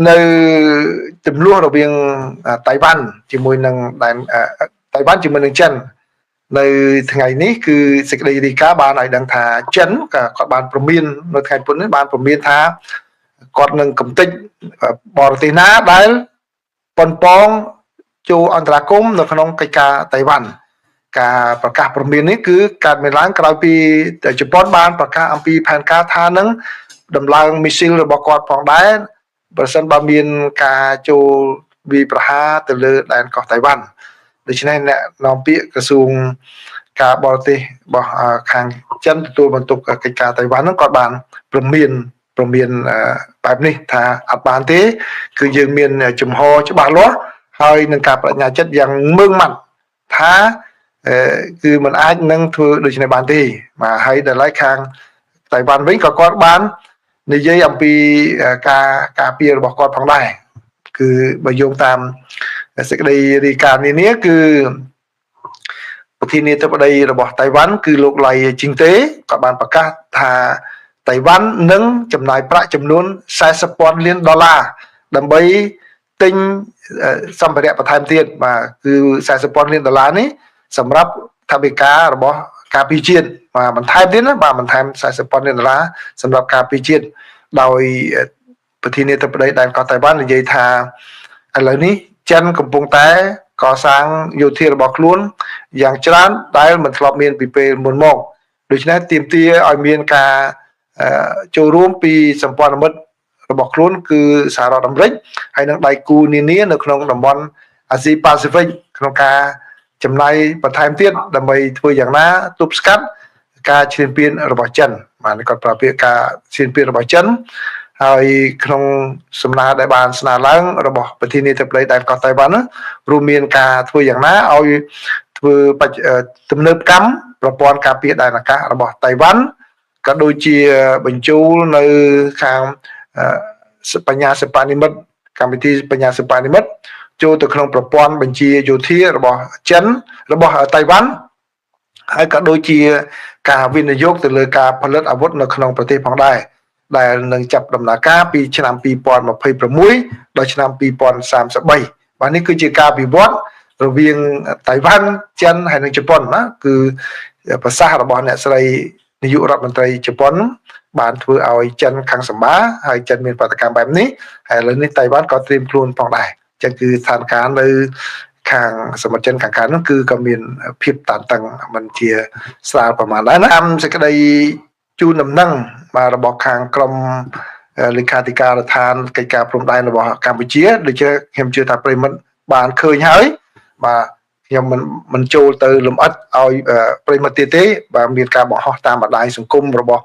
នៅចំនួនរវាងតៃវ៉ាន់ជាមួយនឹងដែនតៃវ៉ាន់ជាមួយនឹងចិននៅថ្ងៃនេះគឺសេចក្តីរាយការណ៍បានឲ្យដឹងថាចិនក៏គាត់បានព្រមាននៅថ្ងៃពុធនេះបានព្រមានថាគាត់នឹងកំទេចបរទេសណាដែលប៉ុនប៉ងចូលអន្តរាគមន៍នៅក្នុងកិច្ចការតៃវ៉ាន់ការប្រកាសព្រមាននេះគឺកើតមានឡើងក្រោយពីជប៉ុនបានប្រកាសអំពីផែនការថានឹងដំឡើងមីស៊ីលរបស់គាត់ផងដែរប្រសិនបើមានការចូលវាយប្រហារទៅលើដែនកោះតៃវ៉ាន់ដូច្នេះអ្នកនាំពាក្យក្រសួងការបរទេសរបស់ខាងចិនទទួលបន្ទុកកិច្ចការតៃវ៉ាន់ហ្នឹងគាត់បានព្រមានព្រមានបែបនេះថាអត់បានទេ គឺយើងមានជំហរច្បាស់លាស់ហើយនឹងការបដិញ្ញាចិត្តយ៉ាងម៉ឺងម៉ាត់ថាគឺมันអាចនឹងធ្វើដូច្នេះបានទេបាទហើយដល់ឡែកខាងតៃវ៉ាន់វិញក៏គាត់បាននិយាយអំពីការការពាររបស់គាត់ផងដែរគឺបើយោងតាមសេចក្តីរាយការណ៍នានាគឺប្រធានាធិបតីរបស់តៃវ៉ាន់គឺលោកឡៃជីងតេក៏បានប្រកាសថាតៃវ៉ាន់នឹងចំណាយប្រាក់ចំនួន40,000លានដុល្លារដើម្បីទិញសម្ភារៈបន្ថែមទៀតបាទគឺ40,000លានដុល្លារនេះសម្រាប់ថវិការបស់ការពារជាតិបាទបន្ថែមទៀតណាបាទបន្ថែម40,000លានដុល្លារសម្រាប់ការពារជាតិដោយប្រធានាធិបតីដែនកោះតៃវ៉ាន់និយាយថាឥឡូវនេះចិនកំពុងតែកសាងយោធារបស់ខ្លួនយ៉ាងច្រើនដែលមិនធ្លាប់មានពីពេលមុនមកដូច្នេះទាមទារឲ្យមានការចូលរួមពីសម្ព័ន្ធមិត្តរបស់ខ្លួនគឺសហរដ្ឋអាមេរិកហើយនិងដៃគូនានានៅក្នុងតំបន់អាស៊ីប៉ាស៊ីហ្វិកក្នុងការចំណាយបន្ថែមទៀតដើម្បីធ្វើយ៉ាងណាទប់ស្កាត់ការឈ្លានពានរបស់ចិនបាទគាត់ប្រើពាក្យការឈ្លានពានរបស់ចិនហើយក្នុងសំណើដែលបានស្នើឡើងរបស់ប្រធានាធិបតីដែនកោះតៃវ៉ាន់រួមមានការធ្វើយ៉ាងណាឲ្យធ្វើទំនើបកម្មប្រព័ន្ធការពារដែនអាកាសរបស់តៃវ៉ាន់ក៏ដូចជាបញ្ចូលនៅខាងបញ្ញាសិប្បនិមិត្តកម្មវិធីបញ្ញាសិប្បនិមិត្តចូលទៅក្នុងប្រព័ន្ធបញ្ជាយោធារបស់ចិនរបស់តៃវ៉ាន់ហើយក៏ដូចជាការវិនិយោគទៅលើការផលិតអាវុធនៅក្នុងប្រទេសផងដែរដែលនឹងចាប់ដំណើរការពីឆ្នាំ2026ដល់ឆ្នាំ2033បាទនេះគឺជាការវិវត្តរវាងតៃវ៉ាន់ចិនហើយនិងជប៉ុនណាគឺប្រសាសន៍របស់អ្នកស្រីនាយករដ្ឋមន្ត្រីជប៉ុនបានធ្វើឲ្យចិនខាងសម្បាហើយចិនមានប្រតិកម្មបែបនេះហើយឥឡូវនេះតៃវ៉ាន់ក៏ត្រៀមខ្លួនផងដែរអញ្ចឹងគឺស្ថានភាពនៅខាងសមុទ្រចិនខាងកើតនោះគឺក៏មានភាពតានតឹងមិនជាស្រាលប្រហែលដែរណាតាមសេចក្តីជូនដំណឹងបាទរបស់ខាងក្រមលេខាធិការដ្ឋានកិច្ចការព្រំដែនរបស់កម្ពុជាដូចជាខ្ញុំជឿថាប្រិមិត្តបានឃើញហើយបាទខ្ញុំមិនចូលទៅលម្អិតឲ្យប្រិមិត្តទៀតទេបាទមានការបង្ហោះតាមបណ្ដាញសង្គមរបស់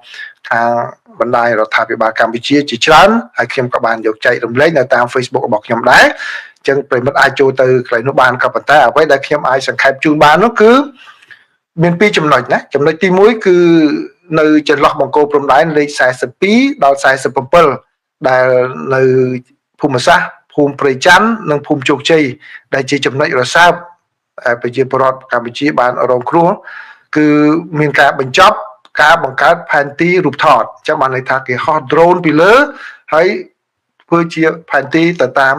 ខាងបណ្ដាញរដ្ឋាភិបាលកម្ពុជាជាច្រើនហើយខ្ញុំក៏បានយកចែករំលែកនៅតាម Facebook របស់ខ្ញុំដែរអញ្ចឹងប្រិមិត្តអាចចូលទៅកន្លែងនោះបានក៏ប៉ុន្តែអ្វីដែលខ្ញុំអាចសង្ខេបជូនបាននោះគឺមានពីរចំណុចណាចំណុចទី1គឺនៅចន្លោះបង្គោលព្រំដែនលេខ42ដល់47ដែលនៅភូមិសាស្ត្រភូមិព្រៃច័ន្ទនិងភូមិជោគជ័យដែលជាចំណុចរសើបប្រជាពលរដ្ឋកម្ពុជាបានរងគ្រោះគឺមានការបញ្ចប់ការបង្កើតផែនទីរូបថតអញ្ចឹងបានន័យថាគេហោះ drone ពីលើហើយធ្វើជាផែនទីទៅតាម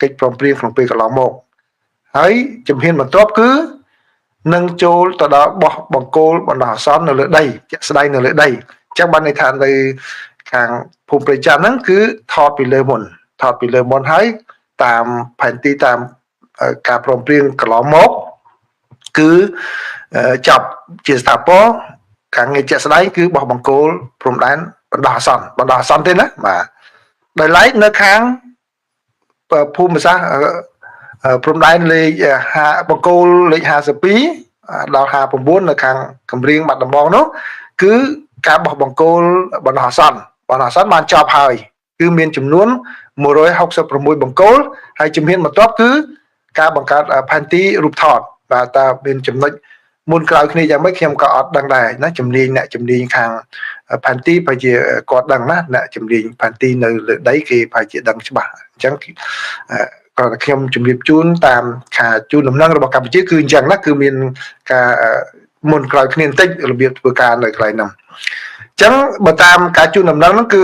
កិច្ចព្រមព្រៀងក្នុងពេលកន្លងមកហើយជំហានបន្ទាប់គឺនឹងចូលទៅដល់បោះបង្គោលបណ្ដោះអាសន្ននៅលើដីជាក់ស្ដែងនៅលើដីអញ្ចឹងបានន័យថានៅខាងភូមិព្រៃច័ន្ទហ្នឹងគឺថតពីលើមុនថតពីលើមុនហើយតាមផែនទីតាមការព្រមព្រៀងកន្លងមកគឺចាប់ជាស្ថាពរការងារជាក់ស្ដែងគឺបោះបង្គោលព្រំដែនបណ្ដោះអាសន្នបណ្ដោះអាសន្នទេណាបាទដោយឡែកនៅខាងភូមិសាស្ត្រព្រំដែនលេខ5បង្គោលលេខ52ដល់59នៅខាងកំរៀងបាត់ដំបងនោះគឺការបោះបង្គោលបណ្ដោះអាសន្នបណ្ដោះអាសន្នបានចប់ហើយគឺមានចំនួន166បង្គោលហើយជំហានបន្ទាប់គឺការបង្កើតផែនទីរូបថតបាទតើមានចំណុចមុនក្រោយគ្នាយ៉ាងម៉េចខ្ញុំក៏អត់ដឹងដែរណាជំនាញអ្នកជំនាញខាងផែនទីប្រហែលជាគាត់ដឹងណាអ្នកជំនាញផែនទីនៅលើដីគេប្រហែលជាដឹងច្បាស់អញ្ចឹងក៏ខ្ញុំជម្រាបជូនតាមការជូនដំណឹងរបស់កម្ពុជាគឺអញ្ចឹងណាគឺមានការមុនក្រោយគ្នាបន្តិចរបៀបធ្វើការនៅកន្លែងហ្នឹងអញ្ចឹងបើតាមការជូនដំណឹងហ្នឹងគឺ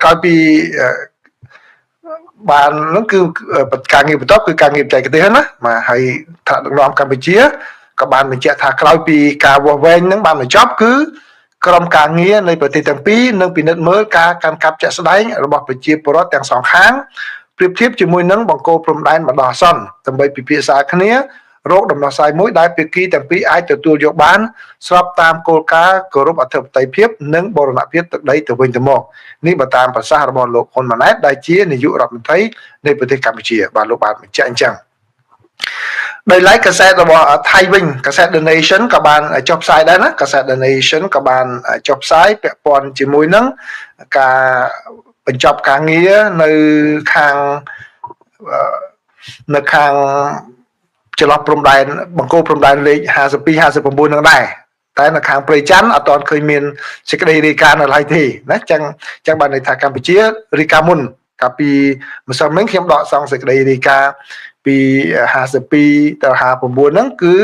ក្រោយពី បានហ្នឹងគឺការងារបន្ទាប់គឺការងារបច្ចេកទេសណាបាទហើយថ្នាក់ដឹកនាំកម្ពុជាក៏បានបញ្ជាក់ថាក្រោយពីការវាស់វែងហ្នឹងបានបញ្ចប់គឺក្រុមការងារនៃប្រទេសទាំងពីរនឹងពិនិត្យមើលការកាន់កាប់ជាក់ស្ដែងរបស់ប្រជាពលរដ្ឋទាំងសងខាងប្រៀបធៀបជាមួយនឹងបង្គោលព្រំដែនបណ្ដោះអាសន្នដើម្បីពិភាក្សាគ្នារកដំណោះស្រាយមួយដែលភាគីទាំងពីរអាចទទួលយកបានស្របតាមគោលការណ៍គោរពអធិបតេយ្យភាពនិងបូរណភាពទឹកដីទៅវិញទៅមកនេះបើតាមប្រសាសន៍របស់លោកហ៊ុនម៉ាណែតដែលជានាយករដ្ឋមន្ត្រីនៃប្រទេសកម្ពុជាបាទលោកបានបញ្ជាក់អញ្ចឹងដោយឡែកកាសែតរបស់ថៃវិញកាសែត The Nation ក៏បានចុះផ្សាយដែរណាកាសែត The Nation ក៏បានចុះផ្សាយពាក់ព័ន្ធជាមួយនឹងការបញ្ចប់ការងារនៅខាងនៅខាងចន្លោះព្រំដែនបង្គោលព្រំដែនលេខ52 59នឹងដែរតែនៅខាងព្រៃច័ន្ទអត់ទាន់ឃើញមានសេចក្តីរាយការណ៍នៅឡើយទេណាចឹងចឹងបានន័យថាកម្ពុជារាយការណ៍មុនកាលពីម្សិលមិញខ្ញុំដកសង់សេចក្តីរាយការណ៍ពី52ទៅ59ហ្នឹងគឺ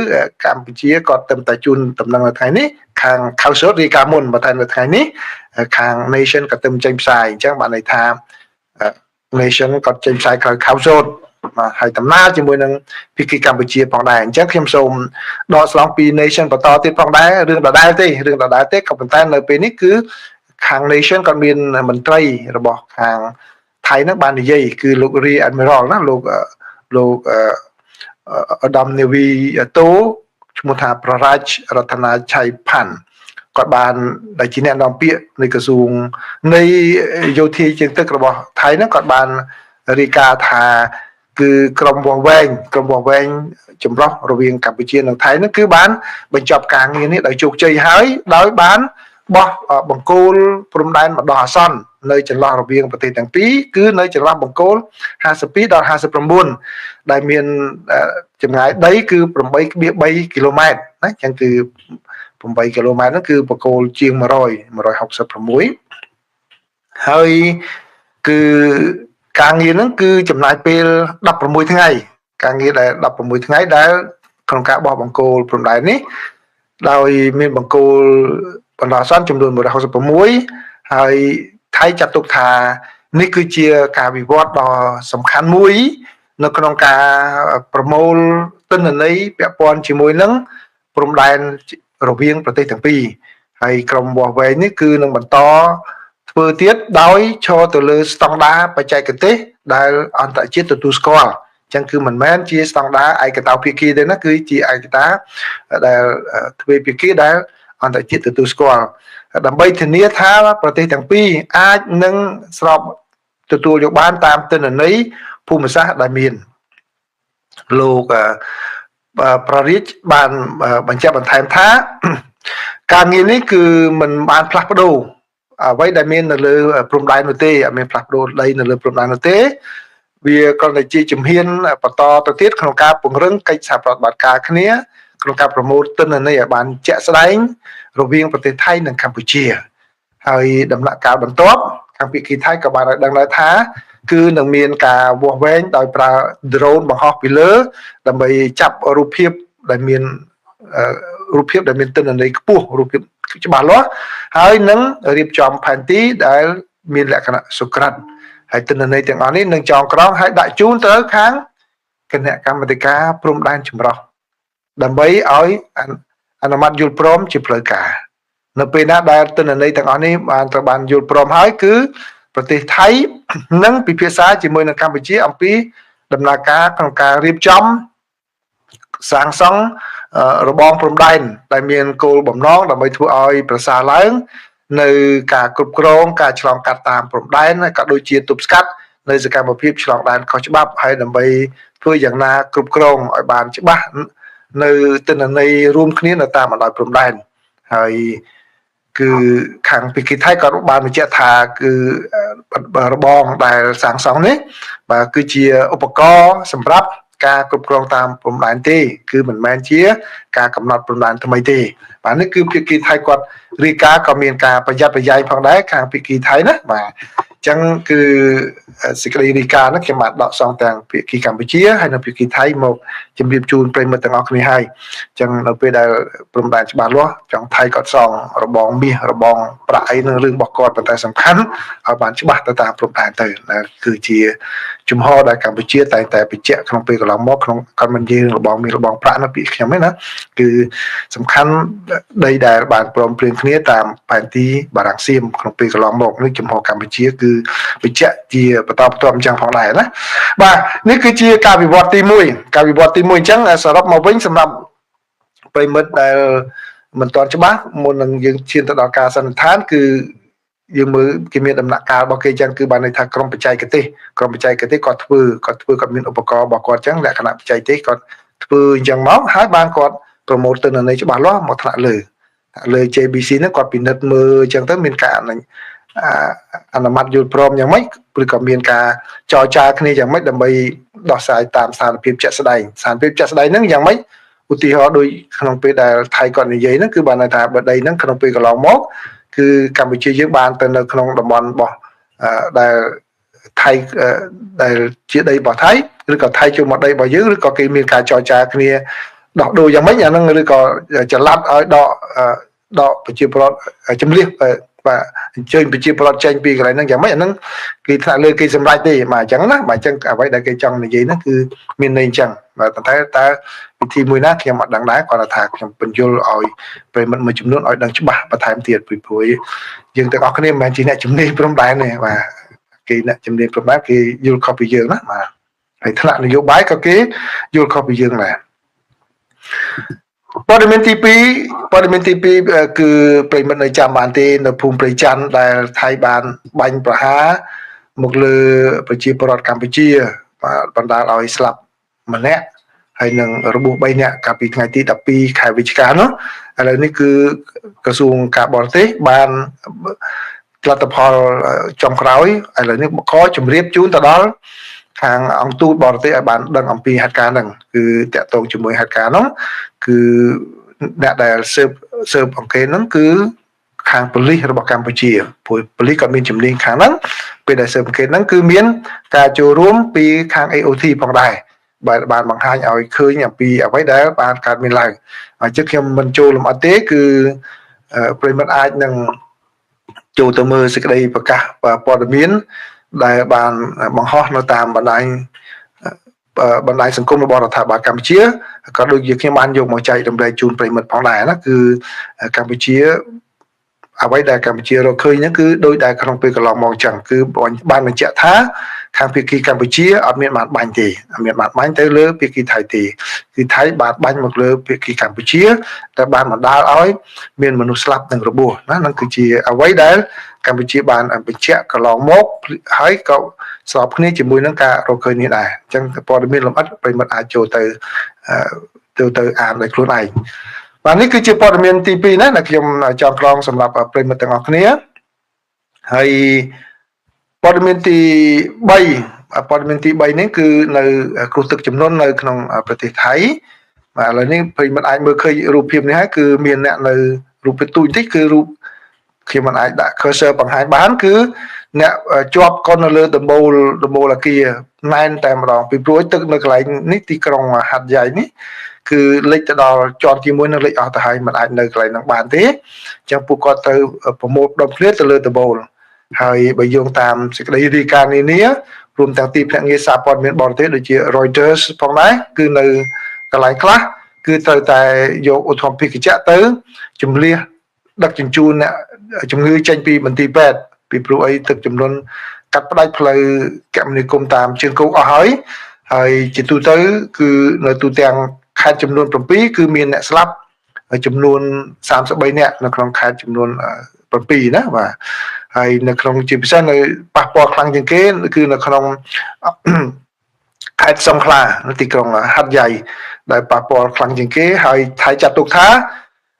កម្ពុជាក៏ត្រឹមតែជូនដំណឹងនៅថ្ងៃនេះខាង Council រាយការណ៍មុនបើតែនៅថ្ងៃនេះខាង Nation ក៏ត្រឹមចេញផ្សាយអញ្ចឹងបានន័យថា Nation ក៏ចេញផ្សាយក្រោយ Council បាទហើយដំណើរជាមួយនឹងភាគីកម្ពុជាផងដែរអញ្ចឹងខ្ញុំសូមដកស្រង់ពី Nation បន្តទៀតផងដែររឿងដដែលទេរឿងដដែលទេក៏ប៉ុន្តែនៅពេលនេះគឺខាង Nation ក៏មានមន្ត្រីរបស់ខាងថៃហ្នឹងបាននិយាយគឺលោក Rear Admiral ណាលោកលោកឧត្តមនាវីតូឈ្មោះថាប្ររាជរតនាឆៃផាន់គាត់បានដែលជាអ្នកនាំពាក្យនៃក្រសួងនៃយោធាជើងទឹករបស់ថៃហ្នឹងគាត់បានរាយការណ៍ថាគឺក្រុមវាស់វែងក្រុមវាស់វែងចម្រុះរវាងកម្ពុជានិងថៃហ្នឹងគឺបានបញ្ចប់ការងារនេះដោយជោគជ័យហើយដោយបានបោះបង្គោលព្រំដែនបណ្ដោះអាសន្ននៅចន្លោះរវាងប្រទេសទាំងពីរគឺនៅចន្លោះបង្គោល52ដល់59ដែលមានចម្ងាយដីគឺ8.3គីឡូម៉ែត្រណាអញ្ចឹងគឺ8គីឡូម៉ែត្រហ្នឹងគឺបង្គោលជាង100 166ហើយគឺការងារហ្នឹងគឺចំណាយពេល16ថ្ងៃការងារដែល16ថ្ងៃដែលក្នុងការបោះបង្គោលព្រំដែននេះដោយមានបង្គោលបណ្ដោះអាសន្នចំនួន166ហើយថៃចាត់ទុកថានេះគឺជាការវិវត្តដ៏សំខាន់មួយនៅក្នុងការប្រមូលទិន្នន័យពាក់ព័ន្ធជាមួយនឹងព្រំដែនរវាងប្រទេសទាំងពីរហើយក្រុមវាស់វែងនេះគឺនឹងបន្តធ្វើទៀតដោយឈរទៅលើស្តង់ដារបច្ចេកទេសដែលអន្តរជាតិទទួលស្គាល់អញ្ចឹងគឺមិនមែនជាស្តង់ដាឯកតោភាគីទេណាគឺជាឯកតាដែលទ្វេភាគីដែលអន្តរជាតិទទួលស្គាល់ដើម្បីធានាថាប្រទេសទាំងពីរអាចនឹងស្របទទួលយកបានតាមទិន្នន័យភូមិសាស្ត្រដែលមានលោកប្ររាជបានបញ្ជាក់បន្ថែមថាការងារនេះគឺមិនបានផ្លាស់ប្ដូរអ្វីដែលមាននៅលើព្រំដែននោះទេអត់មានផ្លាស់ប្ដូរដីនៅលើព្រំដែននោះទេវាគ្រាន់តែជាជំហានបន្តទៅទៀតក្នុងការពង្រឹងកិច្ចសហប្រតិបត្តិការគ្នាក្នុងការប្រមូលទិន្នន័យឲ្យបានជាក់ស្ដែងរវាងប្រទេសថៃនិងកម្ពុជាហើយដំណាក់កាលបន្ទាប់ខាងភាគីថៃក៏បានឲ្យដឹងដែរថាគឺនឹងមានការវាស់វែងដោយប្រើ drone បង្ហោះពីលើដើម្បីចាប់រូបភាពដែលមានរូបភាពដែលមានទិន្នន័យខ្ពស់រូបភាពច្បាស់លាស់ហើយនឹងរៀបចំផែនទីដែលមានលក្ខណៈសុក្រិតហើយទិន្នន័យទាំងអស់នេះនឹងចងក្រងហើយដាក់ជូនទៅខាងគណៈកម្មាធិការព្រំដែនចម្រុះដើម្បីឲ្យអនុម័តយល់ព្រមជាផ្លូវការនៅពេលណាដែលទិន្នន័យទាំងអស់នេះបានត្រូវបានយល់ព្រមហើយគឺប្រទេសថៃនឹងពិភាក្សាជាមួយនឹងកម្ពុជាអំពីដំណើរការក្នុងការរៀបចំសាងសង់របងព្រំដែនដែលមានគោលបំណងដើម្បីធ្វើឲ្យប្រសើរឡើងនៅការគ្រប់គ្រងការឆ្លងកាត់តាមព្រំដែនក៏ដូចជាទប់ស្កាត់នៅសកម្មភាពឆ្លងដែនខុសច្បាប់ហើយដើម្បីធ្វើយ៉ាងណាគ្រប់គ្រងឲ្យបានច្បាស់នៅទិន្នន័យរួមគ្នានៅតាមបណ្ដោយព្រំដែនហើយគឺខាងភាគីថៃក៏បានបញ្ជាក់ថាគឺរបងដែលសាងសង់នេះបាទគឺជាឧបករណ៍សម្រាប់ការគ្រប់គ្រងតាមព្រំដែនទេគឺមិនមែនជាការកំណត់ព្រំដែនថ្មីទេបាទនេះគឺភាគីថៃគាត់រាយការណ៍ក៏មានការប្រយ័ត្នប្រយែងផងដែរខាងភាគីថៃណាបាទ ចឹងគឺសេចក្តីរាយការណ៍ហ្នឹងខ្ញុំបានដកស្រង់ទាំងភាគីកម្ពុជាហើយនិងភាគីថៃមកជម្រាបជូនប្រិយមិត្តទាំងអស់គ្នាហើយអញ្ចឹងនៅពេលដែលព្រំដែនច្បាស់លាស់ចង់ថៃគាត់សង់របងមាសរបងប្រាក់អីនឹងរឿងរបស់គាត់ប៉ុន្តែសំខាន់ឲ្យបានច្បាស់ទៅតាមព្រំដែនទៅគឺជាជំហរដែលកម្ពុជាតែងតែបញ្ជាក់ក្នុងពេលកន្លងមកក្នុងគាត់មិននិយាយរបងមាសរបងប្រាក់ណាពីខ្ញុំទេណាគឺសំខាន់ដីដែលបានព្រមព្រៀងគ្នាតាមផែនទីបារាំងសៀមក្នុងពេលកន្លងមកនេះជំហរកម្ពុជាគឺបញ្ជាក់ជាបន្តបន្ទាប់អញ្ចឹងផងដែរណាបាទនេះគឺជាការវិវត្តទី1ការវិវត្តទី1អញ្ចឹងសរុបមកវិញសម្រាប់ប្រិមិត្តដែលមិនទាន់ច្បាស់មុននឹងយើងឈានទៅដល់ការសន្និដ្ឋានគឺយើងមើលគេមានដំណាក់កាលរបស់គេអញ្ចឹងគឺបានន័យថាក្រុមបច្ចេកទេសក្រុមបច្ចេកទេសគាត់ធ្វើគាត់ធ្វើគាត់មានឧបករណ៍របស់គាត់អញ្ចឹងលក្ខណៈបច្ចេកទេសគាត់ធ្វើអញ្ចឹងមកហើយបានគាត់ប្រម៉ូទទៅនៅច្បាស់លាស់មកថ្នាក់លើលើ JBC ហ្នឹងគាត់ពិនិត្យមើលអញ្ចឹងទៅមានការអនុម័តយល់ព្រមយ៉ាងម៉េចឬក៏មានការចរចាគ្នាយ៉ាងម៉េចដើម្បីដោះស្រាយតាមស្ថានភាពជាក់ស្ដែងស្ថានភាពជាក់ស្ដែងហ្នឹងយ៉ាងម៉េចឧទាហរណ៍ដូចក្នុងពេលដែលថៃគាត់និយាយហ្នឹងគឺបានន័យថាបើដីហ្នឹងក្នុងពេលកន្លងមកគឺកម្ពុជាយើងបានទៅនៅក្នុងតំបន់របស់ដែលថៃដែលជាដីរបស់ថៃឬក៏ថៃចូលមកដីរបស់យើងឬក៏គេមានការចរចាគ្នាដោះដូរយ៉ាងម៉េចអាហ្នឹងឬក៏ចល័តឲ្យដកដកប្រជាពលរដ្ឋជំលះបាទអញ្ជើញប្រជាពលរដ្ឋចេញពីកន្លែងហ្នឹងយ៉ាងម៉េចអាហ្នឹងគេថ្នាក់លើគេសម្រេចទេបាទអញ្ចឹងណាបាទអញ្ចឹងអ្វីដែលគេចង់និយាយហ្នឹងគឺមានន័យអញ្ចឹងបាទប៉ុន្តែតើវិធីមួយណាខ្ញុំអត់ដឹងដែរគាត់ថាខ្ញុំបញ្យល់ឲ្យប្រិមិត្តមួយចំនួនឲ្យដឹងច្បាស់បន្ថែមទៀតពីព្រោះយើងទាំងអស់គ្នាមិនមែនជាអ្នកជំនាញព្រំដែនទេបាទគេអ្នកជំនាញព្រំដែនគេយល់ខុសពីយើងណាបាទហើយថ្នាក់នយោបាយក៏គេយល់ខុសពីយើងដែរព័ត៌មានទី2ព័ត៌មានទី2គឺប្រិមិត្តនៅចាំបានទេនៅភូមិព្រៃច័ន្ទដែលថៃបានបាញ់ប្រហារមកលើប្រជាពលរដ្ឋកម្ពុជាបាទបណ្ដាលឲ្យស្លាប់ម្នាក់ហើយនឹងរបួស3នាក់កាលពីថ្ងៃទី12ខែវិច្ឆិកានោះឥឡូវនេះគឺក្រសួងការបរទេសបានលទ្ធផលចុងក្រោយឥឡូវនេះក៏ជម្រាបជូនទៅដល់ខាងអង្គទូតបរទេសឲ្យបានដឹងអំពីហេតុការណ៍ហ្នឹងគឺតាក់ទងជាមួយហេតុការណ៍ហ្នឹងគឺអ្នកដែលស៊ើបស៊ើបអង្កេតហ្នឹងគឺខាងប៉ូលីសរបស់កម្ពុជាព្រោះប៉ូលីសក៏មានជំនាញខាងហ្នឹងពេលដែលស៊ើបអង្កេតហ្នឹងគឺមានការចូលរួមពីខាង AOT ផងដែរបាទបានបង្ហាញឲ្យឃើញអំពីអ្វីដែលបានកើតមានឡើងអញ្ចឹងខ្ញុំមិនចូលលម្អិតទេគឺប្រិមិត្តអាចនឹងចូលទៅមើលសេចក្តីប្រកាសព័ត៌មានដែលបានបង្ហោះនៅតាមបណ្ដាញបណ្ដាញសង្គមរបស់រដ្ឋាភិបាលកម្ពុជាក៏ដូចជាខ្ញុំបានយកមកចែករំលែកជូនប្រិមិត្តផងដែរណាគឺកម្ពុជាអ្វីដែលកម្ពុជារកឃើញហ្នឹងគឺដោយដែលក្នុងពេលកន្លងមកអញ្ចឹងគឺបានបញ្ជាក់ថាខាងភាគីកម្ពុជាអត់មានបានបាញ់ទេអត់មានបានបាញ់ទៅលើភាគីថៃទេគឺថៃបានបាញ់មកលើភាគីកម្ពុជាតែបានបណ្ដាលឲ្យមានមនុស្សស្លាប់និងរបួសណាហ្នឹងគឺជាអ្វីដែលកម្ពុជាបានបញ្ជាក់កន្លងមកហើយក៏ស្របគ្នាជាមួយនឹងការរកឃើញនេះដែរអញ្ចឹងព័ត៌មានលម្អិតប្រិមិត្តអាចចូលទៅទៅអានដោយខ្លួនឯងបាទនេះគឺជាព័ត៌មានទី2ណាដែលខ្ញុំចង់ក្រងសម្រាប់ប្រិមិត្តទាំងអស់គ្នាហើយព័ត៌មានទី3ព័ត៌មានទី3នេះគឺនៅគ្រោះទឹកជំនន់នៅក្នុងប្រទេសថៃបាទឥឡូវនេះប្រិមិត្តអាចមើលឃើញរូបភាពនេះហើយគឺមានអ្នកនៅរូបភាពទូចតិចគឺរូបខ្ញុំមិនអាចដាក់ cursor បង្ហាញបានគឺអ្នកជាប់កុននៅលើដំបូលដំបូលអាគារណែនតែម្ដងពីព្រោះទឹកនៅកន្លែងនេះទីក្រុងហាត់យ៉ៃនេះគឺលិចទៅដល់ជាន់ទី1នឹងលិចអស់ទៅហើយមិនអាចនៅកន្លែងហ្នឹងបានទេអញ្ចឹងពួកគាត់ទៅប្រមូលផ្ដុំគ្នាទៅលើដំបូលហើយបើយោងតាមសេចក្តីរាយការណ៍នានារួមទាំងទីភ្នាក់ងារសារព័ត៌មានបរទេសដូចជា Reuters ផងដែរគឺនៅកន្លែងខ្លះគឺត្រូវតែយកឧទ្ធម្ភាគចក្រទៅជំលះដឹកជញ្ជូនអ្នកជំងឺចេញពីមន្ទីរពេទ្យពីព្រោះអីទឹកចំនួនកាត់ផ្ដាច់ផ្លូវគមនាគមន៍តាមជើងគោកអស់ហើយហើយជាទូទៅគឺនៅទូទាំងខេត្តចំនួន7គឺមានអ្នកស្លាប់ចំនួន33នាក់នៅក្នុងខេត្តចំនួន7ណាបាទហើយនៅក្នុងជាពិសេសនៅប៉ះពាល់ខ្លាំងជាងគេគឺនៅក្នុងខេត្តសង្ខ្លានៅទីក្រុងហាត់យ៉ៃដែលប៉ះពាល់ខ្លាំងជាងគេហើយថៃចាត់ទុកថា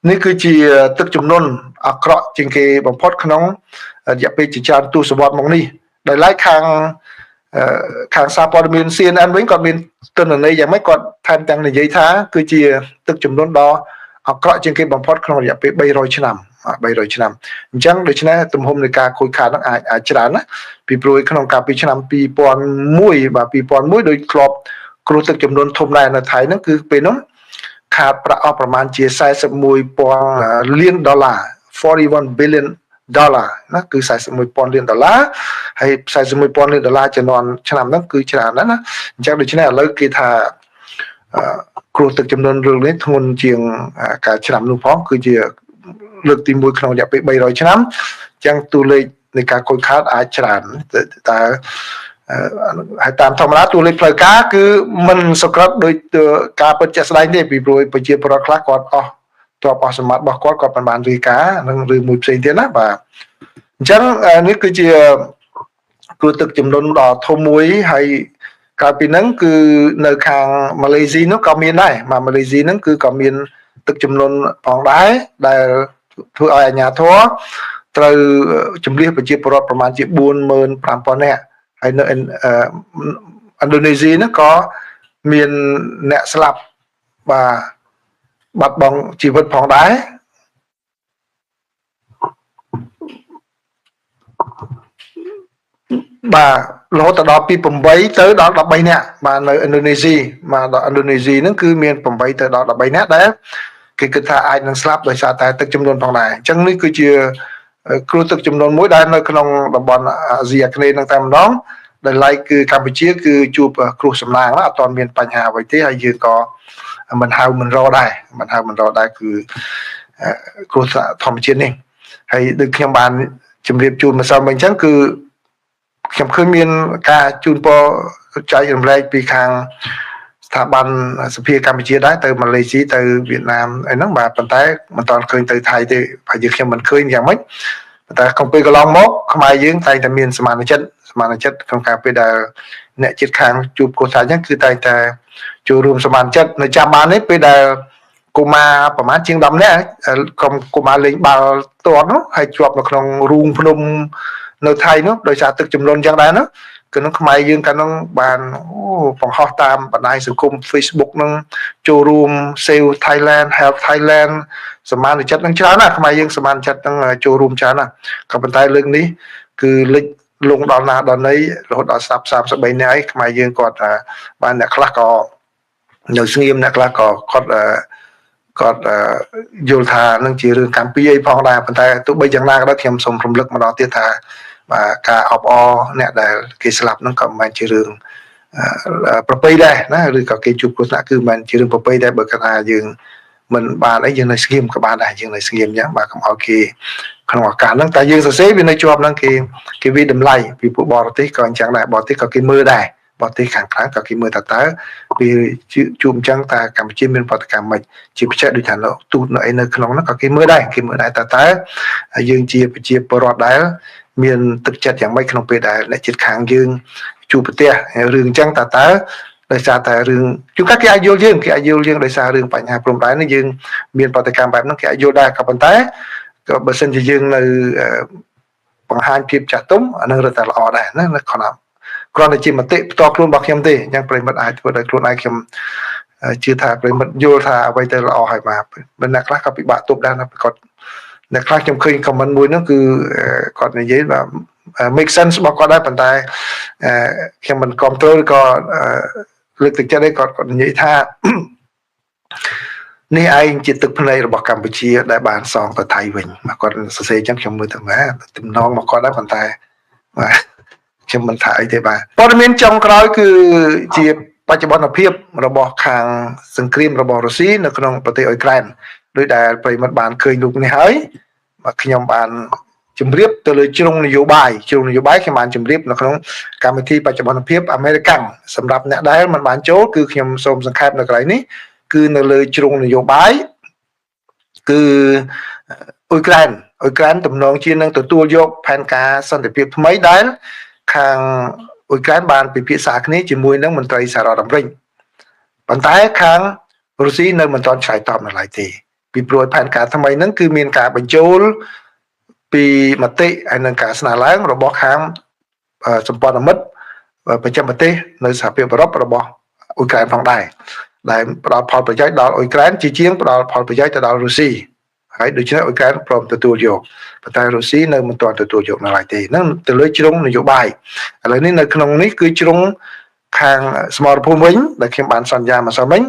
នេះគឺជាទឹកជំនន់អាក្រក់ជាងគេបំផុតក្នុងរយៈពេលជាច្រើនទសវត្សរ៍មកនេះដោយឡែកខាងខាងសារព័ត៌មាន CNN វិញគាត់មានទិន្នន័យយ៉ាងម៉េចគាត់ថែមទាំងនិយាយថាគឺជាទឹកជំនន់ដ៏អាក្រក់ជាងគេបំផុតក្នុងរយៈពេល300ឆ្នាំ 300ឆ្នាំអញ្ចឹងដូច្នេះទំហំនៃការខូចខាតហ្នឹងអាចអាចច្រើនណាពីព្រោះក្នុងកាលពីឆ្នាំ2001បាទ2001ដោយធ្លាប់គ្រោះទឹកចំនួនធំដែរនៅថៃហ្នឹងគឺពេលនោះខាតប្រាក់អស់ប្រមាណជា41,000លានដុល្លារ41 billion ដុល្លារណាគឺ41,000លានដុល្លារហើយ41,000លានដុល្លារចំនួនឆ្នាំហ្នឹងគឺច្រើនណាស់ណាអញ្ចឹងដូច្នេះឥឡូវគេថាគ្រោះទឹកចំនួនរឿងនេះធ្ងន់ជាងការឆ្នាំនោះផងគឺជាលើកទី1ក្នុងរយៈពេល300ឆ្នាំអញ្ចឹងតួលេខនៃការខូចខាតអាចច្រើនតើហើយតាមធម្មតាតួលេខផ្លូវការគឺមិនសុក្រិតដោយការពិតជាក់ស្ដែងទេពីព្រោះប្រជាពលរដ្ឋខ្លះគាត់អស់ទ្រព្យអស់សម្បត្តិរបស់គាត់គាត់មិនបានរាយការណ៍នឹងឬមួយផ្សេងទៀតណាបាទអញ្ចឹងនេះគឺជាគ្រោះទឹកចំនួនដ៏ធំមួយហើយក្រៅពីហ្នឹងគឺនៅខាងម៉ាឡេស៊ីនោះក៏មានដែរបាទម៉ាឡេស៊ីហ្នឹងគឺក៏មានទឹកចំនួនផងដែរដែលធ្វើឲ្យអាជ្ញាធរត្រូវជំលះប្រជាពលរដ្ឋប្រមាណជា45,000នាក់ហើយនៅឥណ្ឌូនេស៊ីហ្នឹងក៏មានអ្នកស្លាប់បាទបាត់បង់ជីវិតផងដែរបាទរហូតដល់ពី8ទៅដល់13នាក់បាទនៅឥណ្ឌូនេស៊ីបាទដល់ឥណ្ឌូនេស៊ីហ្នឹងគឺមាន8ទៅដល់13នាក់ដែលគេគិតថាអាចនឹងស្លាប់ដោយសារតែទឹកចំនួនផងដែរអញ្ចឹងនេះគឺជាគ្រោះទឹកចំនួនមួយដែលនៅក្នុងតំបន់អាស៊ីអាគ្នេយ៍នឹងតែម្ដងដែលឡែកគឺកម្ពុជាគឺជួបគ្រោះសំណាងអត់ទាន់មានបញ្ហាអ្វីទេហើយយើងក៏មិនហៅមិនរដែរមិនហៅមិនរដែរគឺគ្រោះធម្មជាតិនេះហើយដូចខ្ញុំបានជម្រាបជូនម្សិលមិញអញ្ចឹងគឺខ្ញុំឃើញមានការជូនពរចែករំលែកពីខាងស្ថាប័នសភាកម្ពុជាដែរទៅម៉ាឡេស៊ីទៅវៀតណាមអីហ្នឹងបាទប៉ុន្តែមិនទាន់ឃើញទៅថៃទេប្រហែលជាខ្ញុំមិនឃើញយ៉ាងម៉េចប៉ុន្តែក្នុងពេលកន្លងមកខ្មែរយើងតែងតែមានសមានចិត្តសមានចិត្តក្នុងការពេលដែលអ្នកជាតិខាងជួបគ្រោះថ្នាក់អញ្ចឹងគឺតែងតែចូលរួមសមានចិត្តនៅចាំបាននេះពេលដែលកុមារប្រហែលជាង10នាក់ក្រុមកុមារលេងបាល់ទាត់នោះហើយជាប់នៅក្នុងរូងភ្នំនៅថៃនោះដោយសារទឹកជំនន់អញ្ចឹងដែរណាគឺនឹងខ្មែរយើងកាលនោះបានអូបង្ហោះតាមបណ្ដាញសង្គម Facebook នឹងចូលរួម Save Thailand Help Thailand សមានចិត្តនឹងច្រើនណាស់ខ្មែរយើងសមានចិត្តនឹងចូលរួមច្រើនណាស់ក៏ប៉ុន្តែលើកនេះគឺលិចលងដល់ណាដល់ណីរហូតដល់ស្លាប់33នាក់ហើយខ្មែរយើងគាត់បានអ្នកខ្លះក៏នៅស្ងៀមអ្នកខ្លះក៏គាត់គាត់យល់ថានឹងជារឿងកម្ពីអីផងដែរប៉ុន្តែទោះបីយ៉ាងណាក៏ដោយខ្ញុំសូមរំលឹកម្ដងទៀតថាបាទការអបអរអ្នកដែលគេស្លាប់ហ្នឹងក៏មិនមែនជារឿងប្រពៃដែរណាឬក៏គេជួបគ្រោះថ្នាក់គឺមិនមែនជារឿងប្រពៃដែរបើគាត់ថាយើងមិនបានអីយើងនៅស្ងៀមក៏បានដែរយើងនៅស្ងៀមអញ្ចឹងបាទកុំឲ្យគេក្នុងឱកាសហ្នឹងតែយើងសរសេរវានៅជាប់ហ្នឹងគេគេវាតម្លៃពីពួកបរទេសក៏អញ្ចឹងដែរបរទេសក៏គេមើលដែរបរទេសខាងក្រៅក៏គេមើលថាតើពេលជួបអញ្ចឹងតើកម្ពុជាមានប្រតិកម្មម៉េចជាពិសេសដូចថានៅទូតនៅអីនៅក្នុងហ្នឹងក៏គេមើលដែរគេមើលដែរតើតើយើងជាប្រជាពលរដ្ឋដែលមានទឹកចិត្តយ៉ាងម៉េចក្នុងពេលដែលអ្នកជាតិខាងយើងជួបប្រទះរឿងអញ្ចឹងតើតើដោយសារតែរឿងជួនកាលគេអាចយល់យើងគេអាចយល់យើងដោយសាររឿងបញ្ហាព្រំដែននេះយើងមានប្រតិកម្មបែបហ្នឹងគេអាចយល់ដែរក៏ប៉ុន្តែក៏បើសិនជាយើងនៅបង្ហាញភាពចាស់ទុំអានឹងរឹតតែល្អដែរណាគ្រាន់តែជាមតិផ្ទាល់ខ្លួនរបស់ខ្ញុំទេអញ្ចឹងប្រិមិត្តអាចធ្វើដោយខ្លួនឯងខ្ញុំជឿថាប្រិមិត្តយល់ថាអ្វីទៅល្អហើយបាទមិនអ្នកខ្លះក៏ពិបាកទប់ដែរណាគាត់អ្នកខ្លះខ្ញុំឃើញ comment មួយហ្នឹងគឺគាត់និយាយបាទ make sense របស់គាត់ដែរប៉ុន្តែខ្ញុំមិនគ្រប់គ្រងឬក៏លើកទឹកចិត្តឯងគាត់និយាយថានេះឯងជាទឹកភ្នែករបស់កម្ពុជាដែលបានសងទៅថៃវិញបាទគាត់សរសេរអញ្ចឹងខ្ញុំមើលទៅបាទទំនងមកគាត់ដែរប៉ុន្តែបាទខ្ញុំមិនថាអីទេបាទព័ត៌មានចុងក្រោយគឺជាបច្ចុប្បន្នភាពរបស់ខាងសង្គ្រាមរបស់រុស្ស៊ីនៅក្នុងប្រទេសអ៊ុយក្រែនដោយដែលប្រិយមិត្តបានឃើញរូបនេះហើយបាទខ្ញុំបានជម្រាបទៅលើជ្រុងនយោបាយជ្រុងនយោបាយខ្ញុំបានជម្រាបនៅក្នុងកម្មវិធីបច្ចុប្បន្នភាពអាមេរិកសម្រាប់អ្នកដែលមិនបានចូលគឺខ្ញុំសូមសង្ខេបនៅកន្លែងនេះគឺនៅលើជ្រុងនយោបាយគឺអ៊ុយក្រែនទំនងជានឹងទទួលយកផែនការសន្តិភាពថ្មីដែលខាងអ៊ុយក្រែនបានពិភាក្សាគ្នាជាមួយនឹងមន្ត្រីសហរដ្ឋអាមេរិកប៉ុន្តែខាងរុស្ស៊ីនៅមិនទាន់ឆ្លើយតបនៅឡើយទេពីព្រោះផែនការថ្មីហ្នឹងគឺមានការបញ្ចូលពីមតិហើយនឹងការស្នើឡើងរបស់ខាងសម្ព័ន្ធមិត្តប្រចាំប្រទេសនៅសហភាពអឺរ៉ុបរបស់អ៊ុយក្រែនផងដែរដែលផ្ដល់ផលប្រយោជន៍ដល់អ៊ុយក្រែនជាជាងផ្ដល់ផលប្រយោជន៍ទៅដល់រុស្ស៊ី ហើយដូច្នេះអ៊ុយក្រែនព្រមទទួលយកប៉ុន្តែរុស្ស៊ីនៅមិនទាន់ទទួលយកនៅឡើយទេហ្នឹងទៅលើជ្រុងនយោបាយឥឡូវនេះនៅក្នុងនេះគឺជ្រុងខាងសមរភូមិវិញដែលខ្ញុំបានសន្យាមកសិនមិញ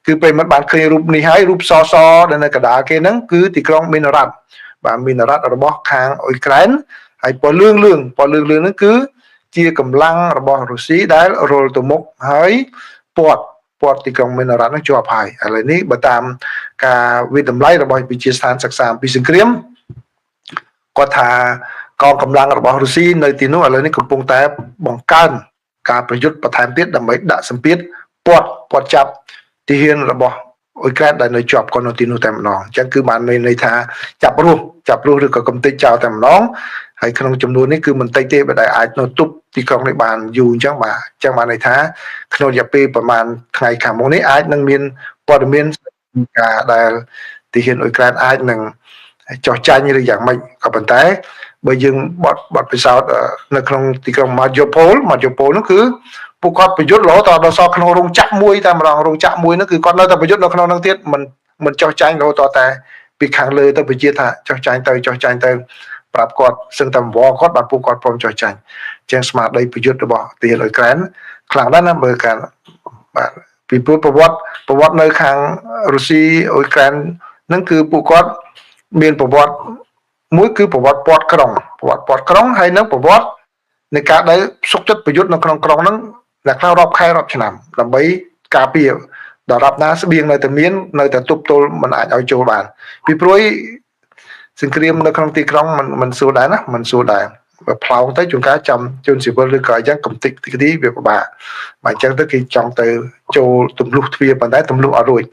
គឺប្រិមិត្តបានឃើញរូបនេះហើយរូបសសដែលនៅកណ្ដាលគេហ្នឹងគឺទីក្រុងមីនរ៉ាត់បាទមីនរ៉ាត់របស់ខាងអ៊ុយក្រែនហើយពណ៌លឿងលឿងពណ៌លឿងលឿងហ្នឹងគឺជាកម្លាំងរបស់រុស្ស៊ីដែលរុលទៅមុខហើយពាត់ពាត់ទីក្រុងមីនរ៉ាត់ហ្នឹងជាប់ហើយឥឡូវនេះបើតាមការវិតម្លៃរបស់វិទ្យាស្ថានសិក្សាអំពីសង្គ្រាមគាត់ថាកងកម្លាំងរបស់រុស្ស៊ីនៅទីនោះឥឡូវនេះកំពុងតែបង្កើនការប្រយុទ្ធបន្ថែមទៀតដើម្បីដាក់សម្ពាធពាត់ពាត់ចាប់ទាហានរបស់អ៊ុយក្រែនដែលនៅជាប់គាត់នៅទីនោះតែម្ដងអញ្ចឹងគឺបានមានន័យថាចាប់រស់ចាប់រស់ឬក៏កំទេចចោលតែម្ដងហើយក្នុងចំនួននេះគឺមិនតិចទេបើដែលអាចនៅទប់ទីក្រុងនេះបានយូរអញ្ចឹងបាទអញ្ចឹងបានន័យថាក្នុងរយៈពេលប្រហែលថ្ងៃខាងមុខនេះអាចនឹងមានព័ត៌មានការដែលទាហានអ៊ុយក្រែនអាចនឹងចោះចាញ់ឬយ៉ាងម៉េចក៏ប៉ុន្តែបើយើងបត់បត់ពិសោធន៍នៅក្នុងទីក្រុងម៉ាយ៉ូប៉ូលម៉ាយ៉ូប៉ូលនោះគឺពួកគាត់ប្រយុទ្ធរហូតដល់សល់ក្នុងរោងចក្រមួយតែម្ដងរោងចក្រមួយនោះគឺគាត់នៅតែប្រយុទ្ធនៅក្នុងនោះទៀតមិនមិនចោះចាញ់រហូតដល់តែពីខាងលើទៅបញ្ជាថាចោះចាញ់ទៅចោះចាញ់ទៅប្រាប់គាត់សឹងតែវល់គាត់បាទពួកគាត់ព្រមចោះចាញ់ជាងស្មារតីប្រយុទ្ធរបស់ទាហានអ៊ុយក្រែនខ្លាំងណាស់ណាមើលការបាទពីព្រោះប្រវត្តិប្រវត្តិនៅខាងរុស្ស៊ីអ៊ុយក្រែនហ្នឹងគឺពួកគាត់មានប្រវត្តិមួយគឺប្រវត្តិពាត់ក្រុងប្រវត្តិពាត់ក្រុងហើយនឹងប្រវត្តិនៃការដែលសុកចិត្តប្រយុទ្ធនៅក្នុងក្រុងហ្នឹងអ្នកខ្លះរាប់ខែរាប់ឆ្នាំដើម្បីការពារដល់រាប់ណាស្បៀងនៅតែមាននៅតែទប់ទល់មិនអាចឲ្យចូលបានពីព្រោះសង្គ្រាមនៅក្នុងទីក្រុងមិនមិនស្រួលដែរណាមិនស្រួលដែរបើផ្លោងទៅជួនកាលចាំជនស៊ីវិលឬក៏អញ្ចឹងកំតិចទីវាពិបាកបាទអញ្ចឹងទៅគេចង់ទៅចូលទម្លុះទ្វារប៉ុន្តែទម្លុះអត់រួច។